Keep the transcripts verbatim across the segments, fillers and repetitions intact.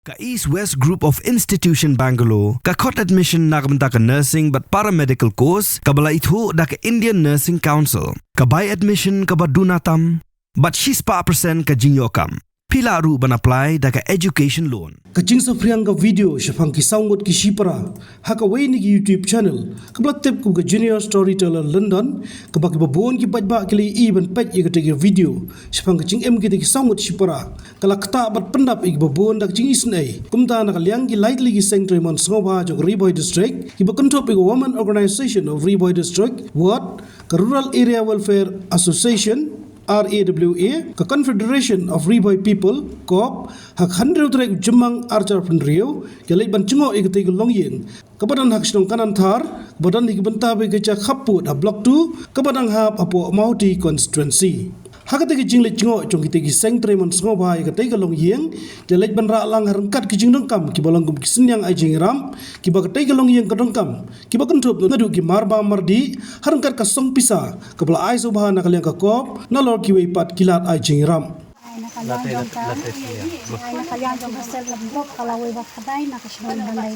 Ka East West Group of Institution Bangalore ka khot admission na ka bynta ka nursing bad paramedical course kaba la ithuh da ka Indian Nursing Council. Ka bai admission kaba duna tam bad shispah percent ka jingïoh kam. Phi lah ruh ban apply da ka education loan. Ka jingsaphriang ka video shaphang ki saw ngut ki shipara ha kawei na ki YouTube channel kaba la tip kum ka Junior Storyteller London, kaba kiba bun ki paidbah ki la ïohi ban peit ïa kata ka video shaphang ka jingim kita ki saw ngut shipara. Ka la ktah bad pyndap ïa kiba bun da ka jingisynei. Kumta na ka liang ki lai tylli ki seng treimon sngewbha jong ka Ri Bhoi District kiba kynthup ïa ka Women Organisation of Ri Bhoi District, WARD, ka Rural Area Welfare Association, R A W A, ka Confederation of Ri Bhoi People, CORP, ha ka hynriew tarik u Jymmang arhajar hynriew ki leit ban jngoh ïa katei ka longïing kaba don ha ka shnong Kananthar, kaba don ha ka bynta ba ka jaka khappud ha Block two kaba dang hap hapoh Mawhati constituency. Ha katei ka jingleit jngoh jong kitei ki seng treimon sngewbha ïa katei ka longïing, ki leit ban rah lang ha ryngkat ki jingdonkam kiba long kum ki synñiang ai jingïarap kiba katei ka longïing ka donkam, kiba kynthup naduh ki marbam mardih ha ryngkat ka song pisa kaba la ai sngewbha na ka liang ka CORP, nalor kiwei pat ki lad ai jingïarap. Ai na ka liang jong ka, ai na ka liang jong ka self help group ka lawei ba khyndai na ka shnong Bandai.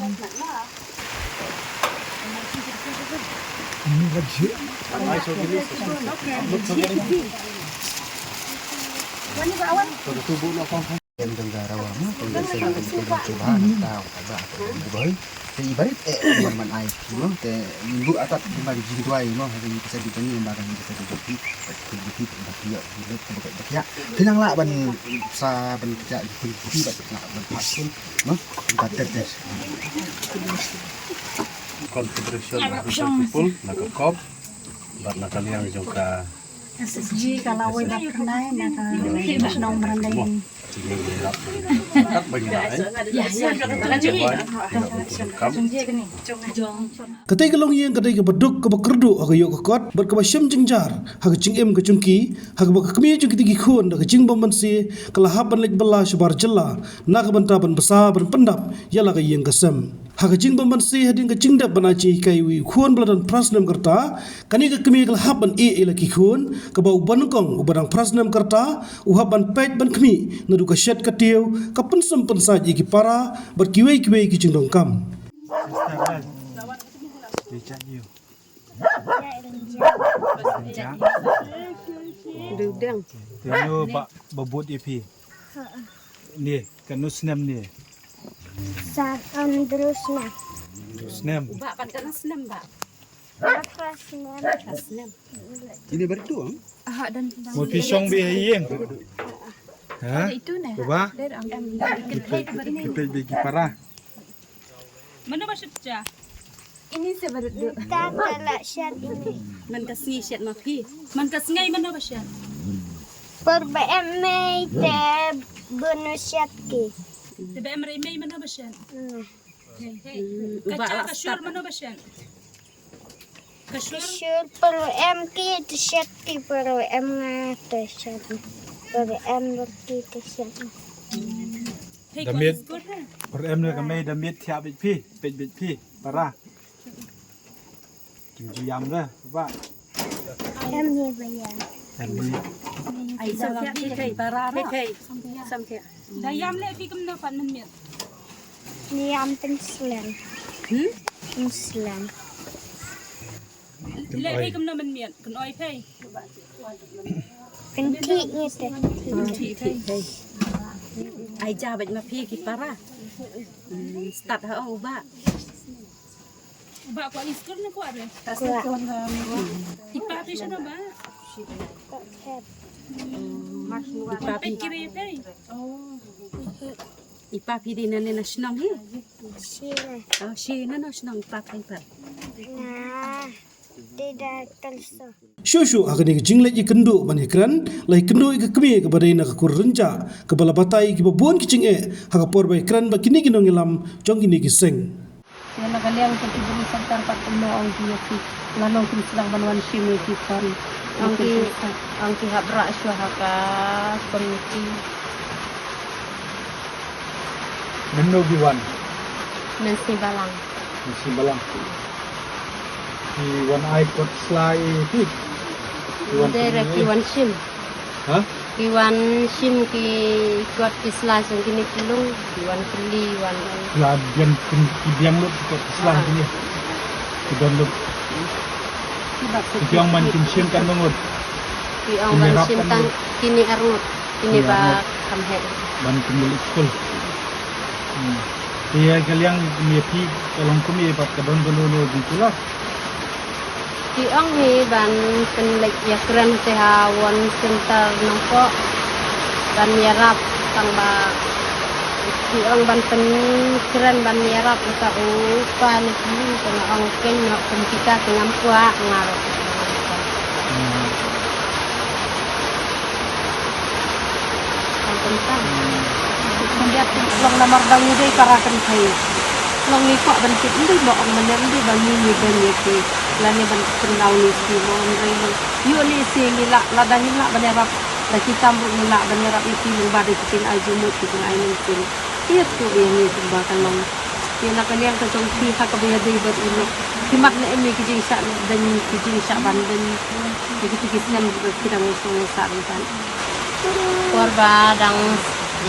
Em jong ka rawa mo, ko se ko se ba na ta ka ba ko boy. Te i barit eh man man ai mo, te minggu atat di mari jingduai mo, ha ni ka sa di tani ba ka ni ka sa di. Phi nang lah ban sa ban kjak jingkun phi bad lah ban phah skul, no? Ba ter ter. Confederation of Aboriginal People, na ka CORP, bad na ka liang jong ka S S G ka lawei ba khyndai na ka shnong Mrandai. Mo. Jingïarap. Kat ba ngi lah, eh. Jingïarap, jingïarap, jingïarap. Katei ka longïing katei kaba duk kaba kyrduh ha ka ïoh ka kot bad kaba shem jynjar ha ka jingim ka jong ki, ha kaba ka kmie jong kitei ki khun da ka jingbym banse ka la hap ban leit bylla shabar jylla na ka bynta ban bsa ban pyndap ïa la ka ïing ka sem. Ha ka jingbym banse hadien ka jingdep ban ai jinghikai uwei u khun ba la don phra snem ka rta, kane ka kmie ka la hap ban ïeh ïa la ki khun, kaba u ba nyngkong uba dang phra snem ka rta u hap ban peit ban khmih naduh ka shet ka tiew, ka pynsum pynsait ïa ki para bad kiwei kiwei ki jingdonkam. Dudang. Te no ba, ba bud ïa phi? Ni, katno snem ni? Sa, um, hynriew snem. Hynriew snem. Ba, pat katno snem ba? Phra snem. Phra snem. Ini baru tu, ah? Aha, dan, dan. Mo phi shong beit ha ïing? Ha? Ada itu ne. Ba? Dari am, am, dari kedai tu baru ni. Kita bagi para. Mano ba shet ja? Ini se baru tu. Ta ta la shet ini. Man ka sngi shet ma phi. Man ka sngi mano ba shet? Por ba em mei te bunu shet ki. Te ba em rei mei mano ba shet? Hmm. Hey, hey. Ka ja ka shur mano ba shet? Ka shur. Ka shur por em ki te shet ki por em nga te shet. Por em ber ki te shet. Hey, da miet. Por em ne ka mei da miet thiah beit phi, peit beit phi, para. Kim ju ïam re, ba. Em ne ba ïam. Em ne. Ai sa la phi thei para re. Thei, thei. Sam thei. Da ïam le phi kumno pat mynmiet? Ni ïam pynshlem. Hmm? Pynshlem. Le phi kumno mynmiet? Kynoi phi. Kynthih ngi te. Kynthih phi. Ai ja bad ma phi ki para. Hmm, start ha u ba. Ba kwah i skul ne kwah re? Kwah. I pa phi shano ba? Kwah pep. I pa phi kire phi? Oh. I pa phi dei nane na shnong hi? Shi ne. Oh, shi nano shnong i pa phi pa? Na, dei da Talso. Shuh shuh ha kane ka jingleit ïakynduh ban ïakren, la ïakynduh ïa ka kmie kaba dei na ka kur Rynjah, kaba la batai ïa kiba bun ki jingeh ha ka por ba ïakren bad kine ki nongïalam jong kine ki seng. Ïa na ka liang jong ki briew sorkar pat kumno ong ki ïa ki, lano kin sdang ban wan shim ïa ki khun. Ong ki, ong ki hap rah shuwa ha ka committee. Mynno ki wan? Mynsngi balang. Mynsngi balang. Ki wan ai kot sla ïa phi? Ki wan, dei re, ki wan shim. Ha? Ki wan shim ki kot ki sla jong kine ki lung, ki wan kylli, wan. La biang kin ki biang lut ki kot ki sla kine. Ki don lut. Ki ong ban kin shim tang ngut. Ki ong ban shim tang kine arngut. Kine ba kham heh. Ban kin lut skul. Hmm. Te ïa ka liang mia phi ka long kumne bad ka don kano kano jingkular. Ki ong hi ban pynleit ïakren te ha One Center Nongpoh ban ïarap tang ba ki ong ban pynkren ban ïarap ïa ka u pa ne ki, te nga ong ken noh kum kita te ngam kwah nga ruh. Kan tentang. Khyndiat long namar ba ngi dei para kynthei. Long ngi kwah ban tip, ym dei ba ong mynne, ym dei ba ngi ngi don ïa ki. Lane ban pyndaw ïa ki mo, hynrei long ïoh lehse ngi lah, lada ngim lah ban ïarap da ki kam ruh ngi lah ban ïarap ïa ki lyngba da ki jingai jingmut, ki jingai mynsiem. Ïa tu ïa ngi kumba ka long. Ïa na ka liang ka jong phi ha kaba ïadei bad u lok, phi mad ne em ïa ki jingshah leh deiñ, ki jingshah ban deiñ. Ïa kita ki snem ba phi dang ïashong ïasah ryngkat. Por ba dang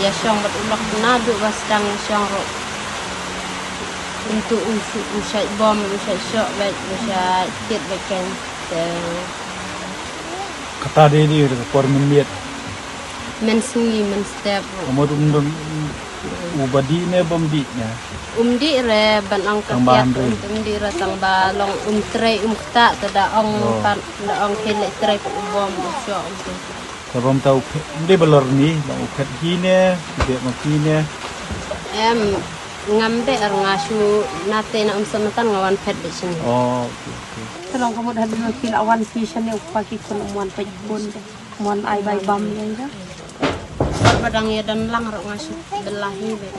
ïashong bad u lok, naduh ba sdang ïashong ruh, kumtu u shu, u shait bom, u shait shoh beit, u shait tied beit kein. Te kata dei dei ka por mynmiet. Mynsngi mynstep ruh. Ka mut um don u ba dih ne bym dih ne? Um dih re, ban ong ka kiad um dih re, tang ba long um trei um ktah, te da ong pat, da ong phi leh trei pat u bom u shoh um te. Ka bom ta u phet, um dei ba lor ni, ba u phet hi ne, u dei ma phi ne? Em, ngam dei ar nga shu nate na um samatan nga wan phet de sini. Oh, okay, okay. Te long ka mut hadien ba phi la wan phi shane u pa ki khun um wan peit khun. Mon ai bai bam ïa ïa. Ba dang ïa don lang ruh nga shu belahi beit.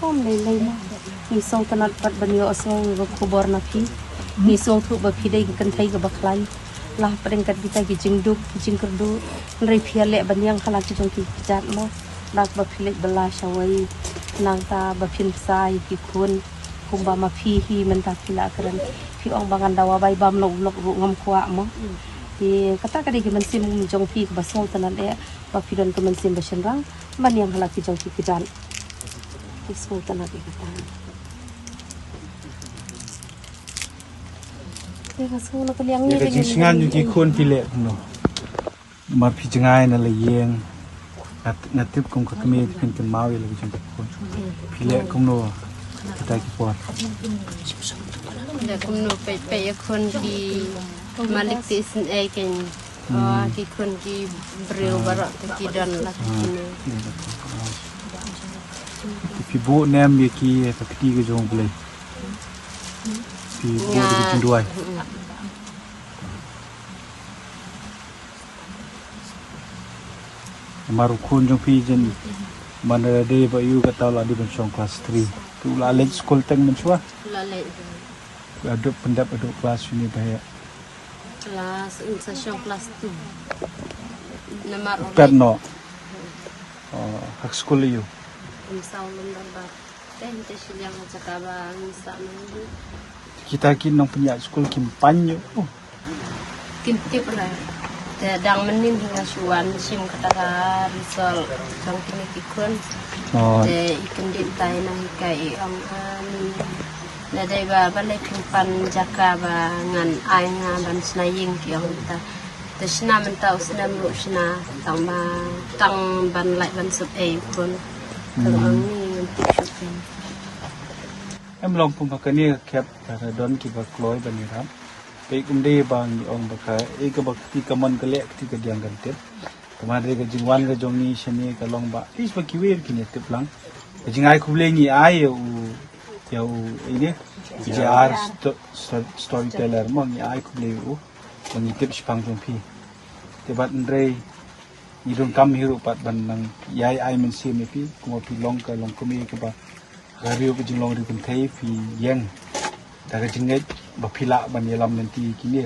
Om lei lei ma. Ngi sngewtynnat pat ban ïoh sngew ïa ka khubor na phi. Ngi sngewthuh ba phi dei ka kynthei kaba khlaiñ. Lah pdeng kat kita ki jingduk ki jingkyrduh. Hynrei phi ïaleh ban ïeng ha la ki jong ki kjat mo. Dak ba phi leit bylla shawei. Nangta ba phin bsa ïa ki khun. Kumba ma phi hi mynta phi la kren. Phi ong ba ngan dawa bai bam long u lok ruh ngam kwah mo. Te kata ka dei ka mynsiem jong phi kaba sngewtynnat eh ba phi don ka mynsiem ba shynrang ban ïeng ha la ki jong ki kjat. Ki sngewtynnat eh kata. Te ka sngew na ka liang ni ka jingsngew jong ki khun phi leh kumno. Namar phi jngai na la ïing. Nga, nga tip kum ka kmie te phin kynmaw ïa la ki jong ka khun. Phi leh kumno kita ki por. Leh kumno peit peit ïa khun ki malik te isynei kein. Oh, ki khun ki briew baroh te ki don la ki kmie. Phi buh nem ïa ki ha ka kti ka jong U Blei. Phi buh da ki jingduwai. Namar u khun jong phi jin man da dei ba ïoh kata u la dei ban shong klas three. Te u la leit skul teng mynshuwa. La leit. Haduh pyndep haduh klas shini ba heh. Klas, un sa shong klas two. Namar u pet leit noh. Oh, ha ka skul ïoh. Um saw lum rang ba. Te te shiliang ha jaka ba ngin sa nang. Kita ki nongpynïaid skul kim pang ïoh. Kim tip re. Te dang mynnin hi nga shu wan shim kata ka result jong kine ki khun. Oh. Te i kyndit tai na hi ka i ong ani. Na dei ba balei phin pan jaka ba ngan ai nga ban shna ïing ki ong ta. Te shna mynta u snem ruh shna tang ba tang ban lait ban sep ei u khun. Te ong ni ngan tip shuh phin. Em long kum ba kane ka khep ka don kiba kloi ban ïarap. Peit kum dei ba ngi ong ba ka, eh, kaba kti kamon ka leh kti kadiang kan tip. Ka mut dei ka jingwan ka jong ngi shane ka long ba at least ba kiwei kine tip lang. Ka jingai khublei ngi ai ïa u, ïa u, ine, J R sto-, sto-, storyteller mo ngi ai khublei ïa u. Ba ngi tip shaphang jong phi. Te bad hynrei ngi donkam hi ruh pat ban nang ïai ai mynsiem ïa phi, kumba phi long ka long kmie kaba ha ka riew ka jinglong riew kynthei phi ïeng da ka jingngeit ba phi lah ban ïalam lynti ïa kine.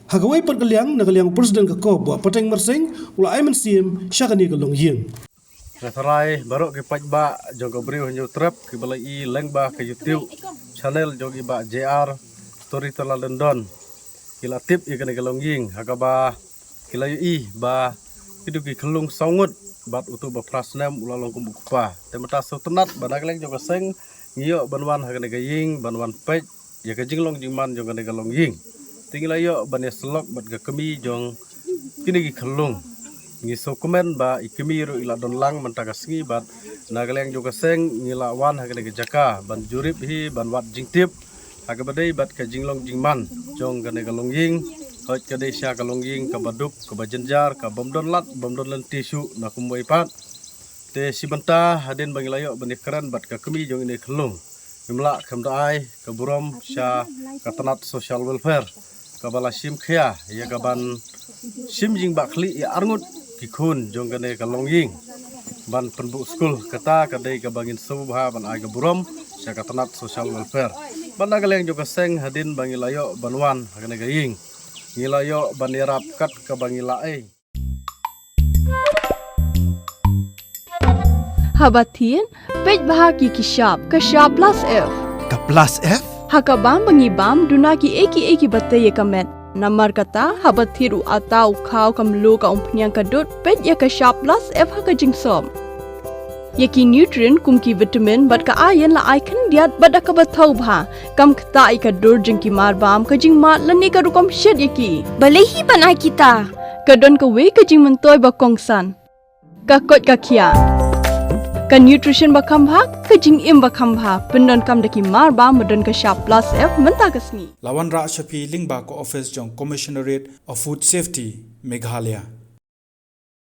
Ha kawei pat ka liang, na ka liang u President ka COB, Bah Pateng Marsing, u la ai mynsiem sha kane ka longïing. Nga tharai baroh ki paidbah jong ka Bri u Hynñiewtrep kiba la i lyngba ka YouTube channel jong i Bah J R Storyteller Lyndon. ki la tip ïa kane ka longïing ha kaba ki la ïohi ba kito ki khyllung saw ngut bad uto ba phra snem u la long kum u kpa. Te mynta sngewtynnat ba na ka liang jong ka seng ngi ïoh ban wan ha kane ka ïing ban wan peit ïa ka jinglong jingman jong kane ka longïing. Te ngi la ïoh ban ïa sylok bad ka kmie jong kine ki khyllung. Ngi sngewkmen ba i kmie ruh i la don lang mynta ka sngi bad na ka liang jong ka seng ngi la wan ha kane ka jaka ban jurip hi ban wad jingtip ha kaba dei bad ka jinglong jingman jong kane ka longïing. Hooid, ka dei sha ka longïing kaba duk, kaba jynjar, ka bym don lad, bym don lynti shuh na kumwei pat. Te shi bynta hadien ba ngi la ïoh ban ïakren bad ka kmie jong ine i khyllung, ngim lah kham da ai ka burom sha ka tnat social welfare kaba la shim khia ïa ka ban shim jingbakla ïa arngut ki khun jong kane ka longïing ban pynbuh skul. Kata ka dei kaba ngin sngewbha ban ai ka burom sha ka tnat social welfare. Bad na ka liang jong ka seng hadien ba ngi la ïoh ban wan ha kane ka ïing ngi la ïoh ban ïarap kat kaba ngi la ei. Haba thied, peit bha ki ki shap, ka shap plus F. Ka plus F? Ha ka bam ba ngi bam, duna ki ei ki ei ki ba tei ïa ka met. Namar kata, haba thied u ata u khaw ka mluh ka umphniang ka dud, peit ïa ka shap plus F ha ka jingsop. Ïa ki nutrient kum ki vitamin bad ka iron la ai khyndiat bad da kaba thaw bha. Kam ktah ïa ka dur jong ki mar bam, ka jingmad lane ka rukom shet ïa ki. Balei hi ban ai kita? Ka don kawei ka jingmyntoi ba kongsan. Ka koit ka khiah. Ka nutrition ba kham bha, ka jingim ba kham bha. Pyndonkam da ki mar bam ba don ka shap plus F mynta ka sngi. La wanrah sha phi lyngba ka office jong Commissionerate of Food Safety, Meghalaya.